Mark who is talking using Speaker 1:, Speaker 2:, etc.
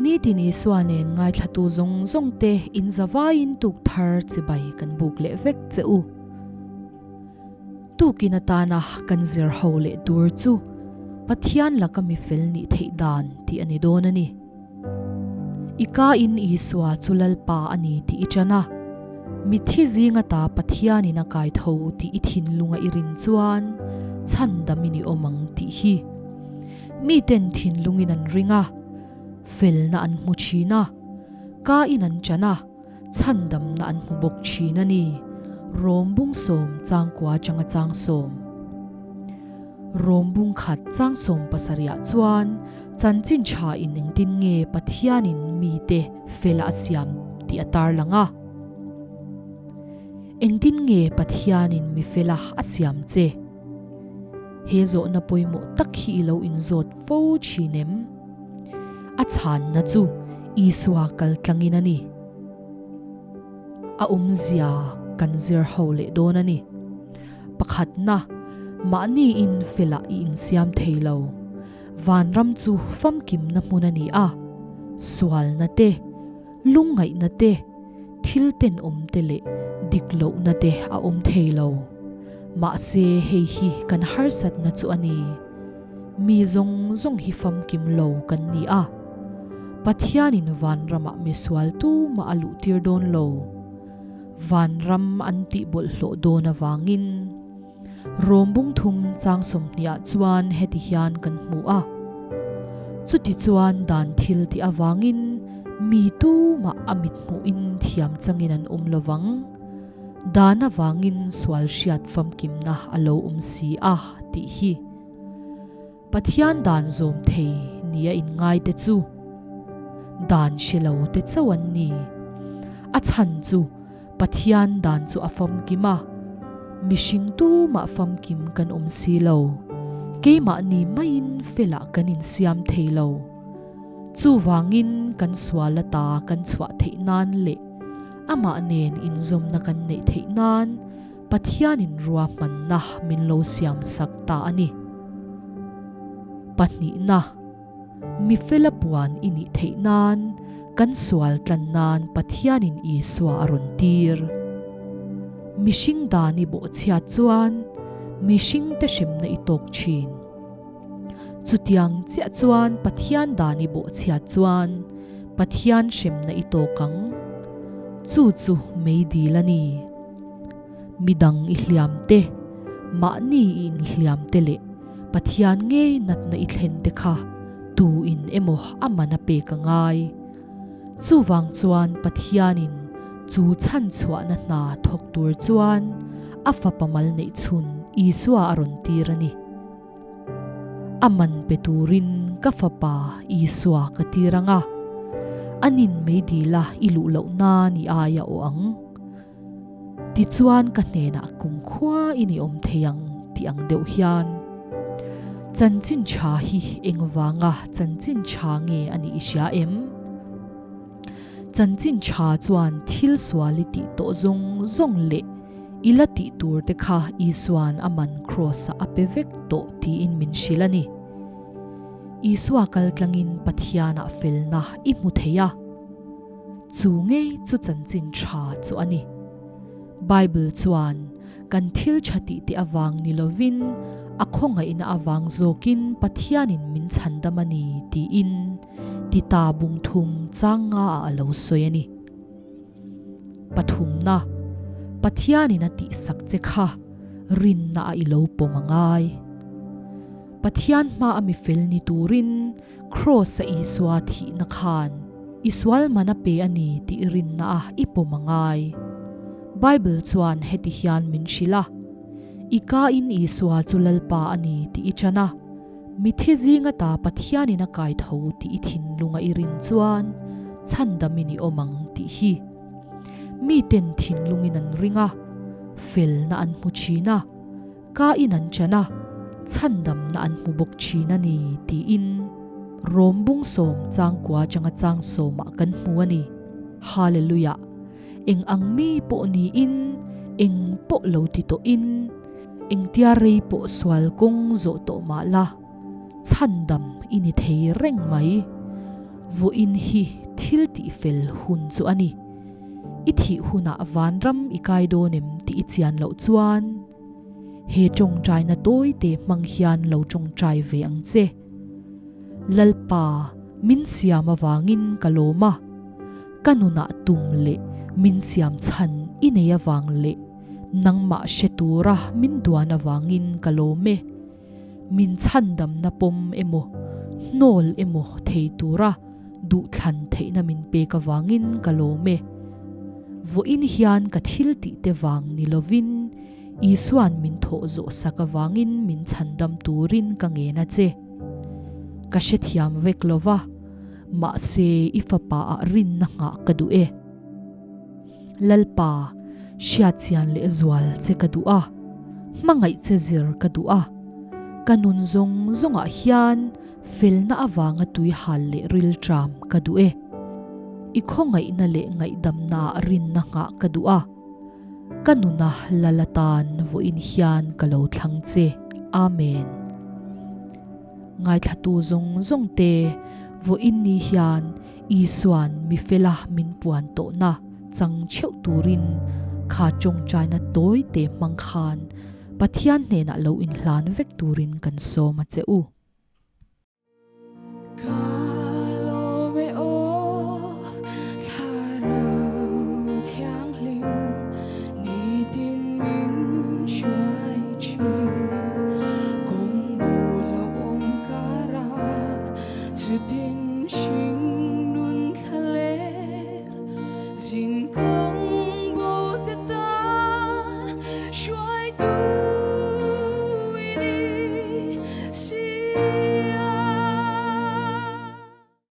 Speaker 1: Nitin Isua nen ngaithlatu zawng zawng te in zavaiin tuk thar chibai kan buk leh vek che u. Tukin atana kan zir ho leh tur chu Pathian laka mi fel nih theih dan tih a ni dawn a ni. I ka in Isua chu Lalpa a ni tih i ṭan a, mitthi zing ata Pathianin a kai tho tih i thinlunga i rin chuan chhandam in i awm ang tih hi miten thinlungin an ring a, felna an hmu ṭhin a, ka in an ṭan a. Chhandamna an hmu bawk thin a ni. Rom bung sawm changkua changa chang sawm. Rom bung khat chang sawm pasarihah chuan chanchin tha in engtin nge Pathianin mite fela a siam tih a tarlang a. Engtin nge Pathianin mi fela a siam che? He zawhna pawimawh tak hi i lo inzawt fo thin em? A chhanna chu Isua kal tlangin a ni. A awmzia kan zir ho leh dawn a ni. Pakhatna, mahni in felah i insiam thei lo. Vanram chu famkimna hmun a ni a, sualna te, lungngaihna te, thil tenawm te leh dik lohna te a awm thei lo. Mahse hei hi kan harsatna chu a ni. Mi zawng zawng hi famkim lo kan ni a, Pathianin vanramah misual tumah a luhtir dawn lo. Vanram an tih bawlhhlawh dawn avangin Rom bungthum chang sawmhniah chuan heti hian kan hmu a, Chuti chuan dan thil tih avangin mi tumah a mithmuhin thiam changin an awm lovang. Dan avangin sual hriat famkimna a lo awm si a tih hi Pathian dan zawm thei nia inngai te chu dan hre lo te chauh an ni. A chhan chu Pathian dan chu a famkim a, mihring tumah famkim kan awm si lo, keimahni maiin felah kan insiam thei lo. Chuvangin kan sual ata kan chhuah theih nan leh Amah nen inzawmna kan neih theih nan Pathianin ruahmanna min lo siam sak ta a ni. Pahnihna, mi fela puan i nih theih nan kan sual tlan nan Pathianin Isua a rawn tir. Mihring dan i bawhchhiat chuan mihringte hremna i tawk thin. Chutiang chiah chuan Pathian dan i bawhchhiat chuan Pathian hremna i tawk ang. Chu chu meidil a ni. Midang i hliam te, mahni i inhliam te leh Pathian ngei natna i thlen te kha tu in emaw a man a pek a ngai. Chuvang chuan Pathianin chu chhanchhuahna hna thawk tur chuan a fapa mal neih chhun Isua a rawn tir a ni. A man pe turin ka fapa Isua ka tir ang a, a nin meidila i luh loh nan i aia aw ang. Tichuan ka hnenah kumkhua in i awm thei ang tih ang deuh hian chanchin tha hi engvanga chanchin tha nge a nih i hria em? Chanchin tha chuan thil sual i tih tawh zawng zawng leh i la tih tur te kha Isua'n a man kraws-ah a pe vek tawh tiin min hrilh a ni. Isua kaltlangin Pathianah felna i hmu thei a. Chu ngei chu chanchin tha chu a ni. Bible chuan kan thil tha tih te avang ni lovin a khawngaihna avang zawkin Pathianin min chhandam a ni tiin Tita bungthum chang nga ah a lo sawi a ni. Pathumna, Pathianin a tihsak che kha rinna a i lo pawm a ngai. Pathian hma a mifel ni turin Kraws-a Isua thihna khan i sual man a pe a ni tih rinna a i pawm a ngai. Bible chuan heti hian min hrilh a, I ka-in Isua chu Lalpa a ni tih i ṭan a, mithi zing ata Pathianin a kai tho tih i thinlunga i rin chuan chhandamin i awm ang tih hi. Miten thinlungin an ring a, felna an hmu ṭhin a. Ka in an chan a, chhandamna an hmu bawk thin a ni, tiin Rom bung sawm changkua atanga chang sawmah kan hmu a ni. Hallelujah! Eng ang mi pawh niin, eng pawh lo ti tawhin, engtia rei pawh sual kawng zawh tawh mah la, chhandam i ni thei reng mai. Vawiin hi thil tihfel hun chu a ni. I thih hunah vanram i kai dawn em tih i chian loh chuan he tawngtaina tawi te hmang hian lo tawngtai ve ang che. Lalpa, min siam avangin ka lawm a, ka nunah tum leh min siam chhan i nei avang leh nangmah hre tura min duan avangin ka lawm e. Min chhandamna pawm emaw, hnawl emaw thei tura duhthlan theihna min pek avangin ka lawm e. Vawiin hian ka thil tihte vang ni lovin Isua'n min thawh zawh sak avangin min chhandam turin ka ngen a che. Ka hrethiam vek lova, mahse i fapa ah rinna nghah ka duh e. Lalpa, hriatchian leh zual che ka duh a, hmangaih che zir ka duh a. Ka nun zawng zawngah hian felna avanga tui hal leh rilṭam ka duh e. I khawngaihna leh ngaihdamnaah rinna nghah ka duh a. Ka nuna lal atan vawiin hian ka lo thlang che. Amen. Ngaithlatu zawng zawngte vawiin ni hian Isua'n mi fela min puan tawhna chang theuh turin kha tawngtaina tawi te hmang khan Pathian hnenah lo inhlan vek turin kan sawm a che u.